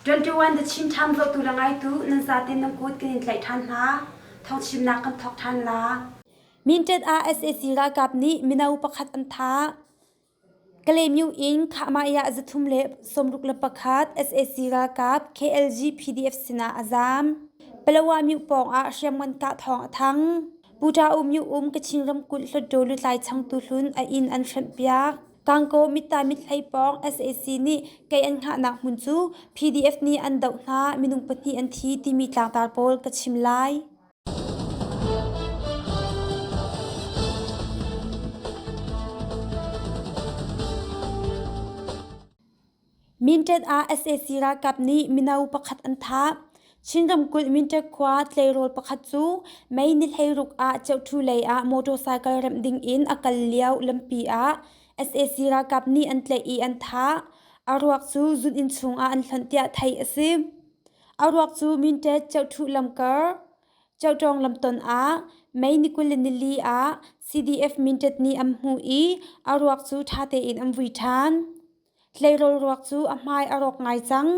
21 The Chin Times zohtu le ngaitu nan zaten nan kut kan in tlaih ṭhan hna. Thawngchimnak kan thawk ṭhan la. Mintet ah sac ralkap nih mino pakhat an thah. Kalaymyo in Khahmaiah 361 sac ralkap KLG PDF sinah a zaam. Palawa myo pawng ah hriamngan kah thawng a thang. Puṭa-u myo um Kachin ramkulh Hluttaw lutlai changtu hlun a inn an hrenhpiak. Kangkaw mitta mithlei pawng sac nih kei an hngahnak hmun cu PDF nih an doh hna minung pahnih an thi timi tlangtar pawl ka chim lai. Mintet ah sac ralkap nih mino pakhat an thah. Chin ramkulh Mintet khua tleirawl pakhat cu May ni 16 ah Ceuṭhu lei ah motorcycle remh ding in a kal lio lampi ah sac ralkap nih an tlaih i an thah. A ruak cu zun-inn chung ah an hlonh tiah theih a si. A ruak cu Mintet Ceuṭhu lamkar Ceuṭawng lamton ah May ni 24 ah CDF Mintet nih an hmuh i a ruak cu ṭha tein an vui ṭhan. Tleirawl ruak cu a hmai a rawk ngai cang.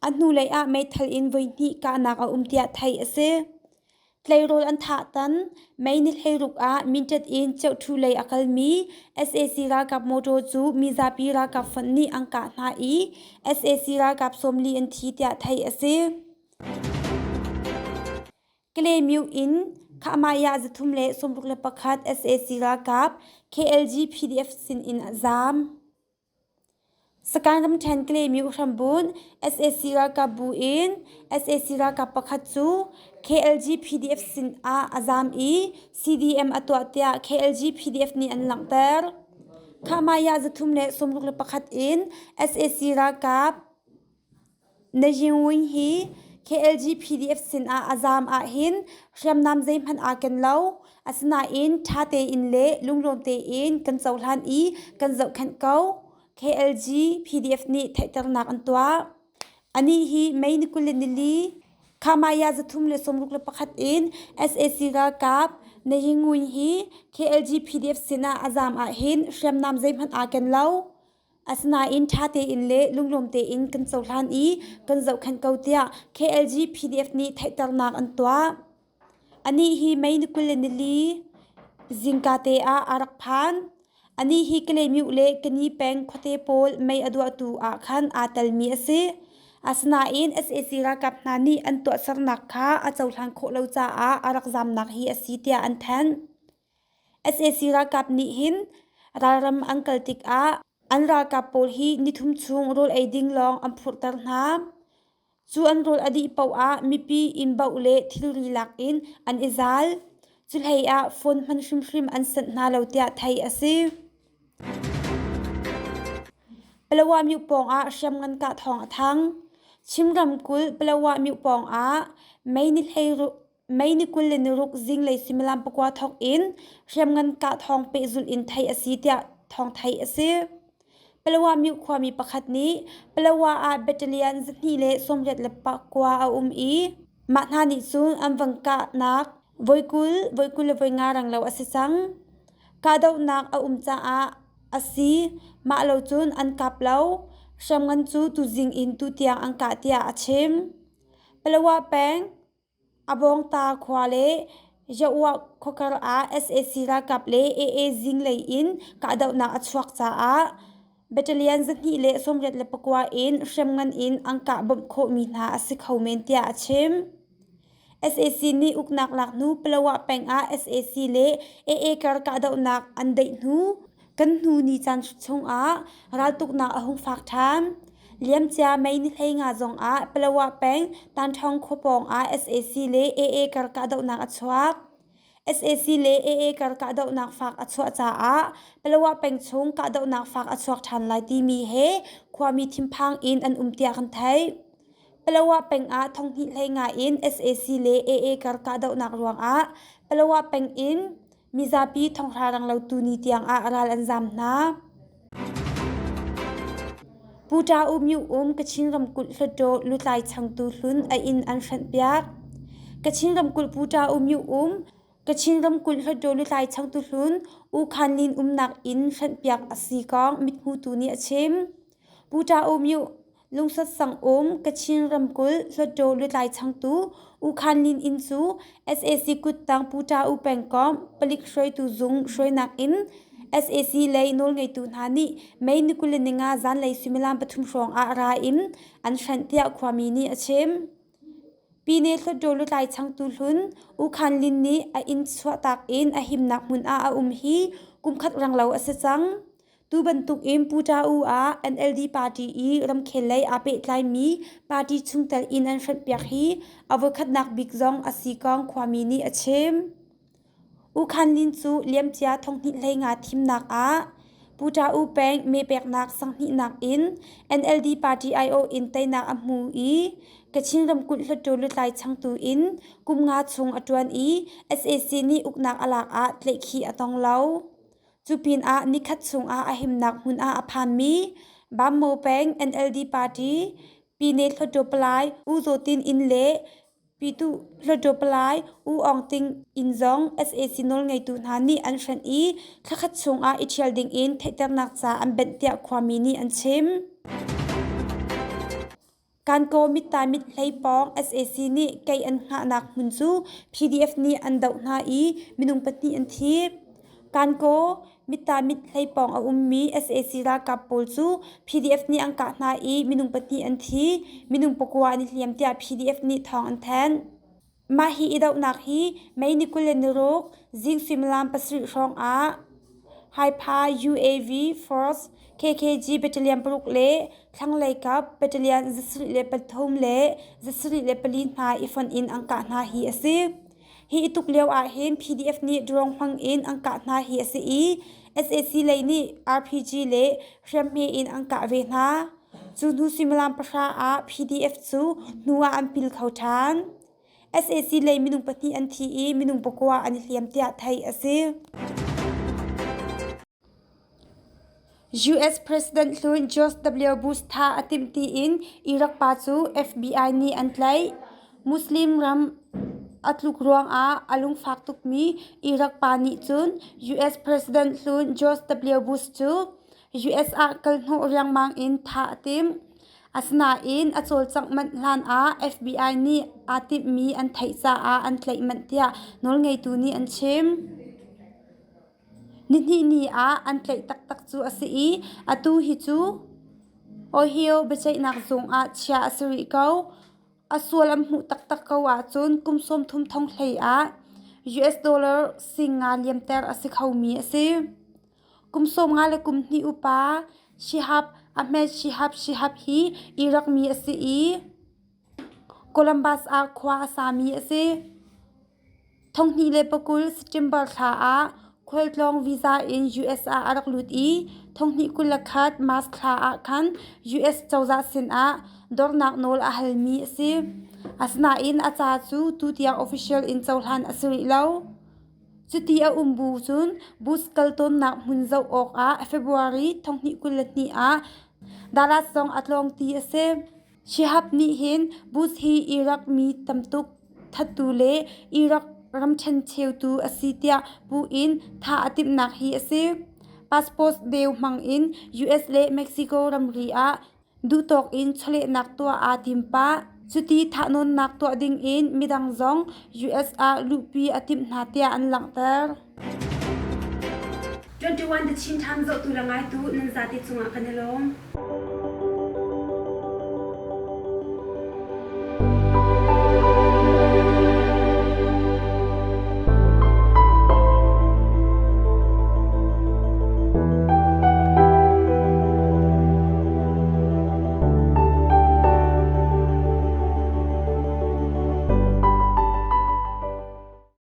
A hnulei ah meithal in voihnih kahnak a um tiah theih a si. Tleirawl an thah tan May ni 16 ah Mintet in Ceuṭhu lei a kalmi sac ralkap motor cu mizapi ralkap fonh nih an kah hna i sac ralkap 40 an thi tiah theih a si. Kalaymyo in Khahmaiah 361 sac ralkap KLG PDF sin in a zaam. Sakaing ramṭhen Kalaymyo hrambunh sac ralkap bu in sac ralkap pakhat cu KLG PDF sin ah a zaam i CDM a tuah tiah KLG PDF nih an langhter. Khahmaiah 361 in sac ralkap Na Yingwin hi KLG PDF sinah a zaam ahhin hriamnam zeihmanh aa ken lo. Asinain ṭha tein le lunglawm tein kan cohlan i kan zohkhenh ko. KLG PDF nih theihternak an tuah. Anih hi May ni 24, Khamaya 361 in sac ralkap Na Yingwin hi KLG PDF sinah a zaam ahhin hriamnam zeihmanh aa ken lo. Asinain ṭha tein le lunglawm tein kan cohlan i kan zohkhenh ko tiah KLG PDF nih theihternak an tuah. Anih hi May ni 24 zingka te ah a rak phan. Anih hi Kalaymyo le Kani peng khuate pawl mei a duahtu ah khan aa telmi a si. Asinain sac ralkap hna nih an tuahsernak kha a cohlan khawh lo caah a rak zamnak hi a si tiah an thanh. Sac ralkap nih hin ralram an kal tikah an ralkap pawl hi nithum chung rawl ei ding lawng an phurhter hna. Cu an rawl a dih paoh ah mipi inn baoh le thilri lak in an i zal. Cuhlei ah phone hman hrimhrim an sanh hna lo tiah theih a si. Palawa myo pawng ah hriamngan kah thawng a thang. Chin ramkulh Palawa myo pawng ah mei ni hlei May ni 26 zinglei suimilam pakua thawk in hriamngan kah thawng pehzulh in theih a si tiah thawng theih a si. Palawa myo khuami pakhat nih Palawa ah battalion 289 a um i mah hna nih cun an van kahnak voi 20, voi 20 le voi nga reng lo a si cang. Kahdohnak a um caah a si. Mah lo cun an kap lo. Hriamngan cu tuzing in tutiang an kah tiah a chim. Palawa peng Abawngta khua le Yawa khuakar ah sac ralkap le AA zinglei in kahdohnak a chuak caah battalion 289 in hriamngan in an kah bawmh khawhmi hna a si kho men tiah a chim. Sac nih uknak lak hnu Palawa peng ah sac le AA kar kahdohnak an daih hnu kan hnu ni caan chungah raltuknak a hung fak ṭhan. Liamcia May ni 15 zongah Palawa peng Tanṭhawng khua pawngah sac le AA kar kahdohnak a chuak. Sac le AA kar kahdohnak fak a chuah caah Palawa peng chung kahdohnak fak a chuak ṭhan lai timi he khuami thinphang in an um tiah kan theih. Palawa peng ah thonghnih hlei nga in sac le AA kar kahdohnak ruangah Palawa peng in Mizapi thonghra rang lo tuni tiangah ral an zam hna. Pu Ṭa U Myu um Kachin ramkulh Hluttaw lutlai changtu hlun a inn an hrenhpiak. Kachin ramkulh Pu Ṭa U Myu um Kachin ramkulh Hluttaw lutlai changtu hlun U Khan Lin umnak inn hrenhpiak a si kong mithmutu nih a chim. Pu Ṭa U Myu. Lungsat sang um Kachin ramkulh Hluttaw lutlai changtu U Khan Lin Inn cu sac kuttang Pu Ṭa U pengkomh palik hruaitu zung hruainak in sac lei nawlngeitu hna nih May ni 25 zanlei suimilam pathum hrawng ah ra in an hranh tiah khuami nih a chim. Pyine Hluttaw lutlai changtu hlun U Khan Lin nih a inn chuahtak in a himnak hmun ah a um hi kumkhat renglo a si cang. Tu bantuk in Pu Ṭa U ah NLD party i ramkhel lei aa pehtlaimi party chungtel inn an hrenhpiak hi a voikhatnak bik zong a si kong khuami nih a chim. U Khan Lin cu liamcia thonghnih 15 thimnak ah Pu Ṭa U peng meepeknak sanghnihnak in NLD party aiawh in teinak a hmu i Kachin ramkulh Hluttaw lutlai changtu in kum nga chung a ṭuan i sac nih uknak a lak ah tlaihkhih a tong lo. Cu pinah nikhat chungah a himnak hmun ah a phanmi Bammo peng NLD party Pyine Hluttaw Palai U Zaw Tin Inn le Pyituh Hluttaw Palai U Aung Ting inn zong sac nawlngeitu hna nih an hrenh i thlakhat chungah i ṭhial dingin theihternak ca an benh tiah khuami nih an chim. Kankaw mittai mithlei pawng sac nih kei an hngahnak hmun cu PDF nih an doh hna i minung pahnih an thi. Kankaw mittai mithlei pawng a ummi sac ralkap pawl cu PDF nih an kah hna i minung pahnih an thi, minung pakua an i hliam tiah PDF nih thawng an thanh. Mah hi i dohnak hi May ni 26 zing suimilam pasarih hrawng ah Haipha UAV Force KKG Battalion paruk le thlanglei kap Battalion 73 le 74 hna i fonh in an kah hna hi a si. Hi i tuk lio ahhin PDF nih drone hmang in an kah hna hi a si i sac lei nih RPG le hriamhme in an kah ve hna. Cu hnu suimilam pahra ah PDF cu hnu ah an pil kho ṭhan. Sac lei minung pahnih an thi i minung pakua an i hliam tiah theih a si. US President hlun George W. Bush thah a timh tiin Iraq pa cu FBI nih an tlaih. Muslim ram a tluk ruangah a lungfak tukmi Iraq pa nih cun US President hlun George W. Bush cu US ah kal hnawh riangmang in thah a timh. Asinain a cawlcangh manh hlanah FBI nih aa timhmi an theih caah an tlaih manh tiah nawlngeitu nih an chim. Nihnihni ah an tlaih taktak cu a si i atu hi cu Ohio biaceihnak zung ah chiah a si rih ko. A sual an hmuh taktak ko ahcun kum 30 thong hlei ah US dollar 5,000 liamter a si khomi a si. Kum 50 le kum hnih upa Shihab Ahmed Shihab Shihab hi Iraq mi a si i Columbus ah khua a sami a si. 2020 September thla ah khualtlawng visa in US ah a rak lut i 2021 March thla ah khan US cozah sinah dornak nawl a halmi a si. Asinain a ca cu tutiang official in cohlan a si rih lo. Cuti a um bu cun bus kal tawnnak hmun zoh awkah February 2022 ah Dallas zong a tlawng ti a si. Shihab nih hin bus hi Iraq mi tamtuk thattu le Iraq ramṭhen cheutu a si tiah puh in thah a timhnak hi a si. Passport deu hmang in US le Mexico ramri ah Duhtawk in chawlehnak tuah aa tim pah. Cuti thahnawnnak tuah dingin midang zong US ah luhpi a timh hna tiah an langhter. 21 The Chin Times zohtu le ngaitu nan zate cungah kan i lawm.